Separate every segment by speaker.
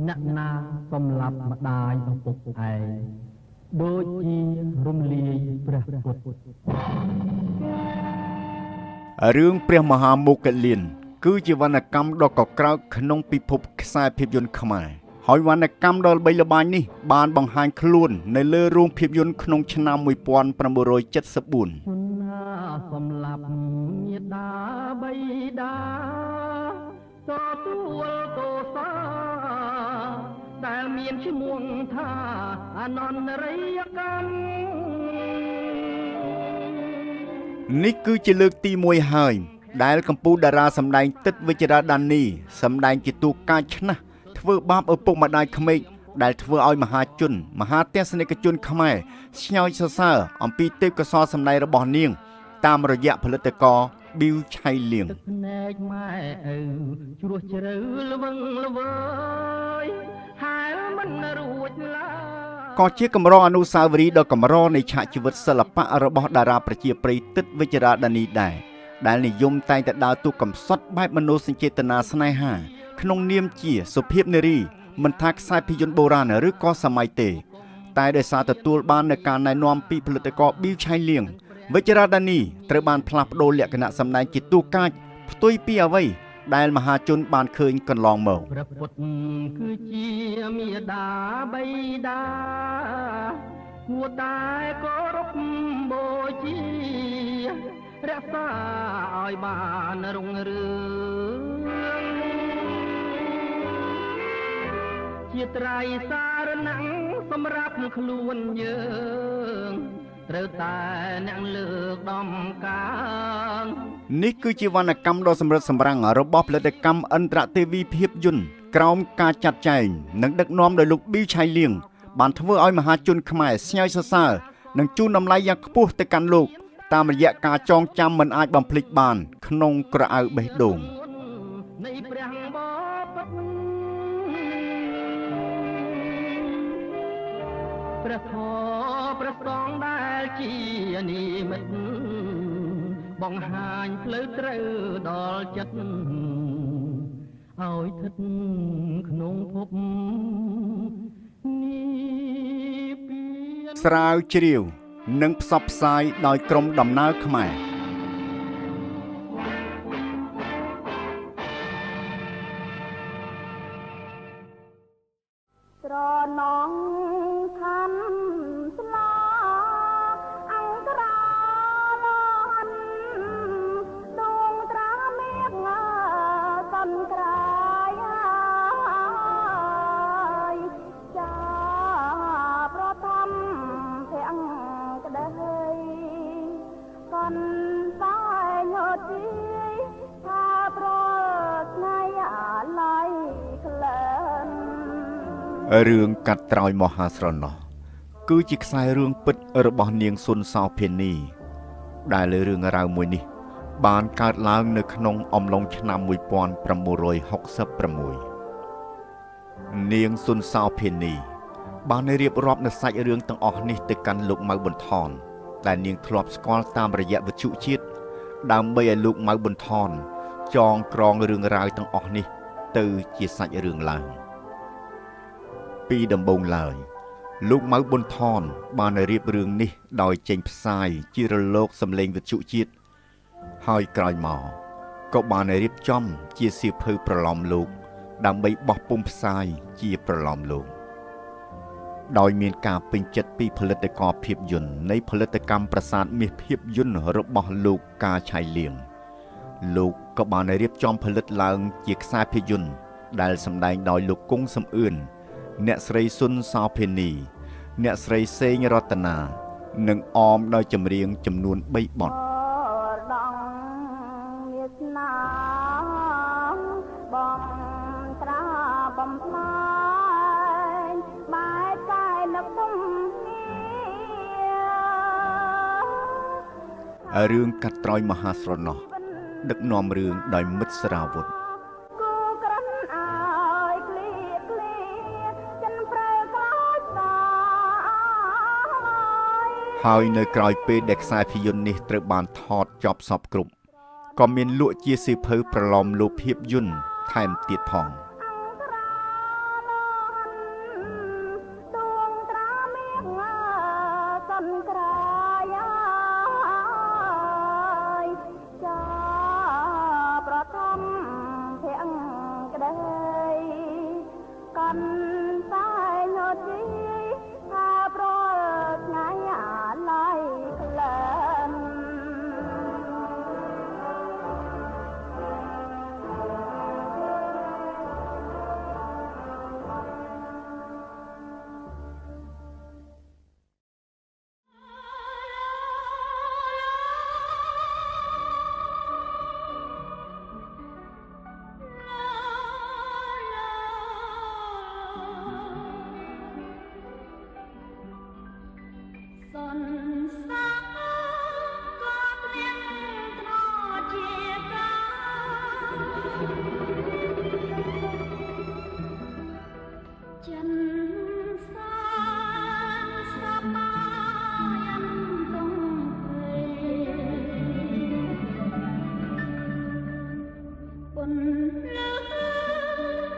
Speaker 1: អ្នកណាសម្លាប់ម្ដាយឪពុកឯងដូចជារំលាយព្រះពុទ្ធ
Speaker 2: រឿងព្រះមហាមោគលាន គឺជាវណ្ណកម្មដ៏កក្រើកក្នុងពិភពខ្សែភាពយន្តខ្មែរហើយវណ្ណកម្មដ៏ល្បីល្បាញនេះបានបង្ហាញខ្លួននៅលើរោងភាពយន្តក្នុងឆ្នាំ1974
Speaker 1: ជនណាសម្លាប់ញាតាបៃតាទទួលទោសាដែលមានឈ្មោះថាអនន្តរិយកម្ម
Speaker 2: នេះគឺជាលើកទី1ហើយដែលកម្ពុជាតារាសម្ដែងទឹកវិជ្ជរាដានីសម្ដែងជាតួកាចឆ្នះធ្វើបាបឪពុកម្ដាយក្មេកដែលធ្វើឲ្យមហាជន មហាទស្សនិកជនខ្មែរស្ញើចសរសើរអំពីទេពកោសល្យសម្ដែងរបស់នាង តាមរយៈផលិតករប៊ីវឆៃលៀង
Speaker 1: ទឹកភ្នែកម៉ែឪជ្រោះជ្រៅល្វឹងល្វើយហែលមិនរួចឡើយ
Speaker 2: ក៏ជាកម្រអនុស្សាវរីយ៍ដ៏កម្រនៃឆាកជីវិតសិល្បៈរបស់តារាប្រជាប្រិយទឹកវិជ្ជរាដានីដែរដែលនិយមតែងតែដើរតួកំសត់បែបមនោសញ្ចេតនាស្នេហា ក្នុងនាមជាសុភាពនារីមិនថាខ្សែភាពយន្តបុរាណឬក៏សម័យទេ តែដោយសារទទួលបាននូវការណែនាំពីផលិតករប៊ីវឆៃលៀងវិជ្ជរាដានីត្រូវបានផ្លាស់ប្ដូរលក្ខណៈសម្ដែងជាតួកាចផ្ទុយពីអ្វីដែលមហាជនបានឃើញកន្លងមក
Speaker 1: ព្រះពុទ្ធគឺជាមេដាបៃតាគួរតែគោរពបូជារក្សាឲ្យបានរុងរឿងជាត្រៃសារណੰសម្រាប់ខ្លួនយើងត្រូវតែអ្នកលើកដំកើង
Speaker 2: នេះគឺជាវណ្ណកម្មដ៏សម្រិតសម្រាំងរបស់ផលិតកម្មអន្តរទេវីភាពយន្តក្រោមការចាត់ចែងនិងដឹកនាំដោយលោកប៊ីវឆៃលៀងបានធ្វើឲ្យមហាជនខ្មែរស្ញើចសរសើរនិងជូនតម្លៃយ៉ាងខ្ពស់ទៅកាន់លោក តាមរយៈការចងចាំមិនអាចបំភ្លេចបាន ក្នុងក្រអៅបេះដូង
Speaker 1: នៃព្រះបពិត្រព្រះធម៌ព្រះសង្ឃដែលជានិមិត្តបង្ហាញផ្លូវត្រូវដល់ចិត្តឲ្យស្ថិតក្នុងភពនិព្វាន
Speaker 2: ស្រាវជ្រាវនិងផ្សព្វផ្សាយដោយក្រុមដំណើរខ្មែរ
Speaker 3: ត្រនងខំស្លាអង្ក្រាលនដងត្រាមេឃសំក្រាយចាប្រធមភំក្តីកនតែញទីថាប្រថ្ងៃអាឡ័យក្លិន
Speaker 2: រឿងកាត់ត្រោយមហាស្រណោះគឺជាខ្សែរឿងពិតរបស់នាងសុនសោភានី ដែលរឿងរ៉ាវមួយនេះ បានកើតឡើងនៅក្នុងអំឡុងឆ្នាំ1966នាងសុនសោភានី បានរៀបរាប់នូវសាច់រឿងទាំងអស់នេះទៅកាន់លោកម៉ៅប៊ុនថនដែលនាងធ្លាប់ស្គាល់តាមរយៈវិទ្យុជាតិដើម្បីឲ្យលោកម៉ៅប៊ុនថនចងក្រងរឿងរ៉ាវទាំងអស់នេះទៅជាសាច់រឿងឡើង ពីដំបូងឡើយលោកម៉ៅប៊ុនថនបានរៀបរឿងនេះដោយចេញផ្សាយជារលកសម្លេងវិទ្យុជាតិហើយក្រោយមកក៏បានរៀបចំជាសៀវភៅប្រឡំលោក ដើម្បីបោះពុម្ពផ្សាយជាប្រឡំលោកដោយមានការពេញចិត្តពីផលិតករភាពយន្តនៃផលិតកម្មប្រាសាទមាសភាពយន្តរបស់លោកកាឆៃលៀងលោកក៏បានរៀបចំផលិតឡើងជាខ្សែភាពយន្តដែលសម្ដែងដោយលោកគង់សំអឿន អ្នកស្រីសុនសោភានី អ្នកស្រីសេងរតនា និងអមដោយចម្រៀងចំនួន3បទ
Speaker 3: ដងវាសនាបងត្រាបំផ្លាញបែកកាយនឹកទុំគ្នា
Speaker 2: រឿងកាត់ត្រោយមហាស្រណោះដឹកនាំរឿងដោយមិត្តស្រាវុធ
Speaker 3: គូក្រិនឲ្យក្លៀក្លៀចិនប្រែក្លោចតា
Speaker 2: ហើយនៅក្រោយពេលដែលខ្សែភាពយន្តនេះត្រូវបានថតចប់សពគ្រប់ក៏មានលក់ជាសៀវភៅប្រឡំលោកភាពយន្តថែមទៀតផង
Speaker 3: អង្ក្រាល ចិនសានសបាយអន្តងពេពុនលឺ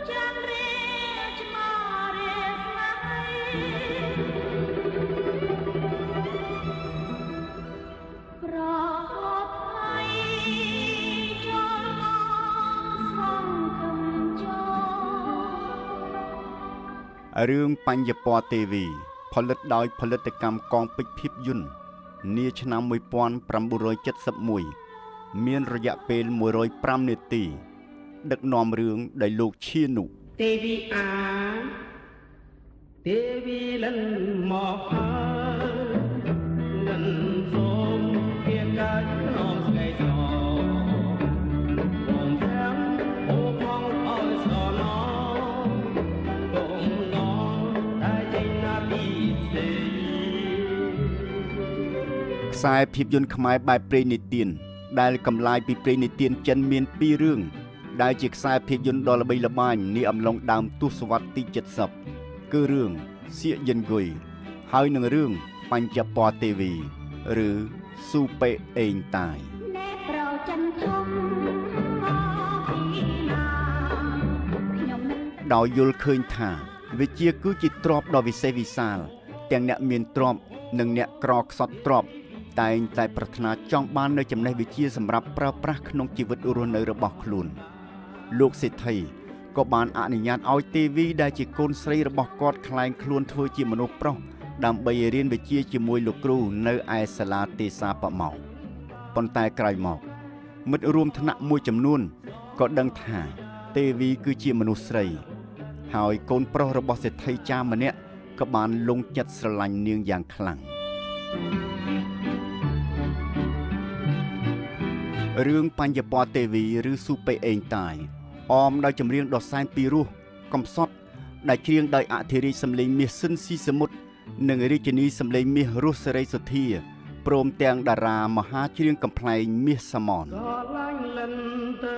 Speaker 3: ចាំរាឆ្មារាស្នេហ៍ប្រភ័យចូលមកសង្ឃឹមចូល
Speaker 2: រឿងបញ្ញពណ៌ទេវី ផលិតដោយផលិតកម្មកងពេជ្រភាពយន្តនាឆ្នាំ1971មានរយៈពេល105នាទី ដឹកនាំរឿងដោយលោកឈានុ
Speaker 1: ទេវីអាទេវីលិនមកហើយលិនសូមគេកាចក្នុងស្រីស្របងទាំងអូផងអើយស្រណកុំនងតែចេញណាពីសេ
Speaker 2: ខ្សែភាពយន្តខ្មែរបែបព្រេងនិទាន ដែលកំឡាយពីព្រេងនិទានចិនមានពីររឿងដែលជាខ្សែភាពយន្តដ៏ល្បីល្បាញនាអំឡុងដើមទសវត្សរ៍ទី70គឺរឿងសៀកយិនគុយហើយនឹងរឿងបញ្ចពណ៌ទេវី ឬស៊ូប៉េអេងតាយ
Speaker 3: ណែប្រចិនធំមកពីណាខ្ញុំនឹង
Speaker 2: ដោយយល់ឃើញថាវិជាគឺជាទ្រព្យដ៏វិសេសវិសាល ទាំងអ្នកមានទ្រព្យនិងអ្នកក្រខ្សត់ទ្រព្យតែងតែប្រាថ្នាចង់បាននូវចំណេះវិជ្ជាសម្រាប់ប្រើប្រាស់ក្នុងជីវិតរស់នៅរបស់ខ្លួន លោកសេដ្ឋីក៏បានអនុញ្ញាតឲ្យទេវីដែលជាកូនស្រីរបស់គាត់ក្លែងខ្លួនធ្វើជាមនុស្សប្រុសដើម្បីរៀនវិជ្ជាជាមួយលោកគ្រូនៅឯសាលាទេសាបមោកប៉ុន្តែក្រោយមក មិត្តរួមថ្នាក់មួយចំនួនក៏ដឹងថាទេវីគឺជាមនុស្សស្រី ហើយកូនប្រុសរបស់សេដ្ឋីចាមម្នាក់ក៏បានលងចិត្តស្រឡាញ់នាងយ៉ាងខ្លាំងរឿងបញ្ញពណ៌ទេវីឬស៊ូប៉េអេងតាយអមដោយចម្រៀងដ៏សែនពីរោះកំសត់ដែលច្រៀងដោយអធិរាជសម្លេងមាសស៊ិនស៊ីសមុទ្រនិងរាជិនីសម្លេងមាសរស់សេរីសុធាព្រមទាំងតារាមហាច្រៀងកំប្លែងមាសសាម៉ន
Speaker 1: ស្រឡាញ់លិនទៅ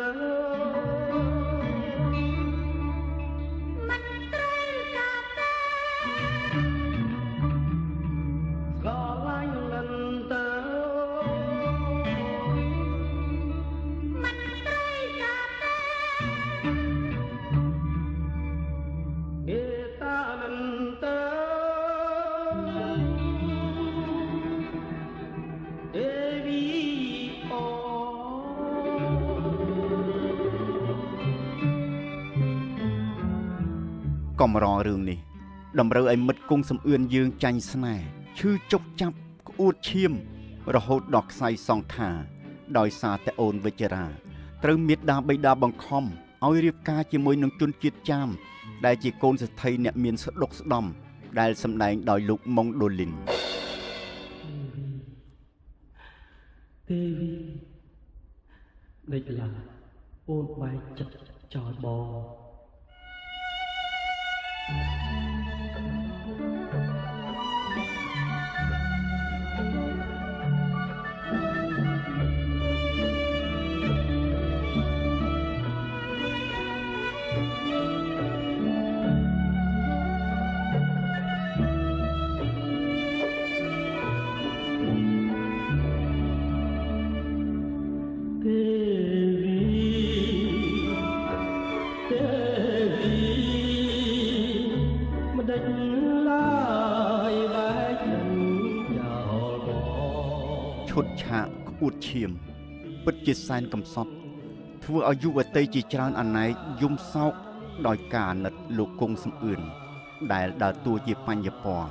Speaker 3: មិនត្រូវការទេ
Speaker 1: ស្រឡាញ់លិនទៅ
Speaker 3: មិនត្រូវការទេ
Speaker 1: មេត្តាលិនទៅទេវីអូ
Speaker 2: កំររឿងនេះតម្រូវឲ្យមិត្តគង់សំអឿនយើងចាញ់ស្នេហ៍ឈឺចុកចាប់ក្អួតឈាម រហូតដល់ខ្សែសង្ខារដោយសារតែអូនវិជ្ជរាត្រូវមេដាបៃតាបង្ខំឲ្យរៀបការជាមួយនឹងជនជាតិចាម ដែលជាកូនសេដ្ឋីអ្នកមានស្ដុកស្ដំដែលសម្ដែងដោយលោកម៉ុងដូលីន
Speaker 1: ទេវីដេចឡាអូនបែកចិត្តចោលបងទេវីទេវីមិនដេចឡើយបែកចិត្តចោលបង
Speaker 2: ឈុតឆាកក្អួតឈាម ពិតជាសែនកំសត់ ធ្វើឲ្យយុវតីជាច្រើនអណែកយំសោកដោយការអាណិតលោកគង់សំអឿនដែលដើរតួជាបញ្ញពណ៌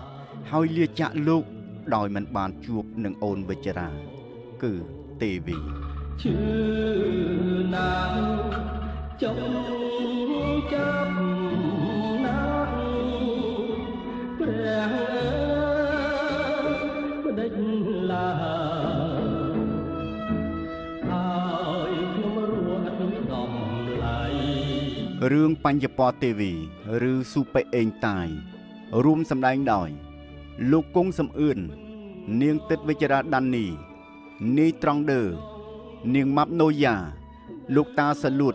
Speaker 2: ហើយលាចាកលោកដោយមិនបានជួបនឹងអូនវិជ្ជរា គឺទេវី
Speaker 1: ឈឺណាស់ចុងចាប់ណាស់ព្រះអើយបដិឡាហើយខ្ញុំរស់ឥតតម្លៃ
Speaker 2: រឿងបញ្ញពណ៌ទេវី ឬស៊ូប៉េអេងតាយរួមសម្ដែងដោយ លោកគង់សំអឿន នាងទឹកវិជ្ជរាដាន់នីនាយត្រង់ដឺនាងម៉ាប់ណូយ៉ា លោកតាសាលួត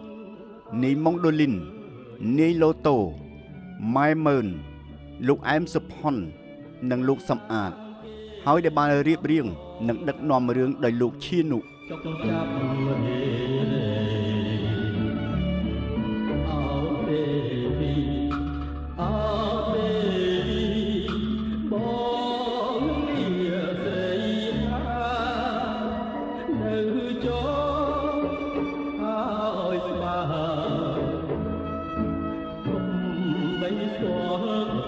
Speaker 2: នាយម៉ុងដូលីននាយឡូតូ ម៉ែម៉ឺន លោកអែមសុផុន និងលោកសំអាត ហើយដែលបានរៀបរៀងនិងដឹកនាំរឿងដោយលោកឈានុ
Speaker 1: ចុកចាប់រេរេអោទេវីអោទេវីបងលាស្រីហានៅចូលឲ្យស្បាគុំបីស្គាល់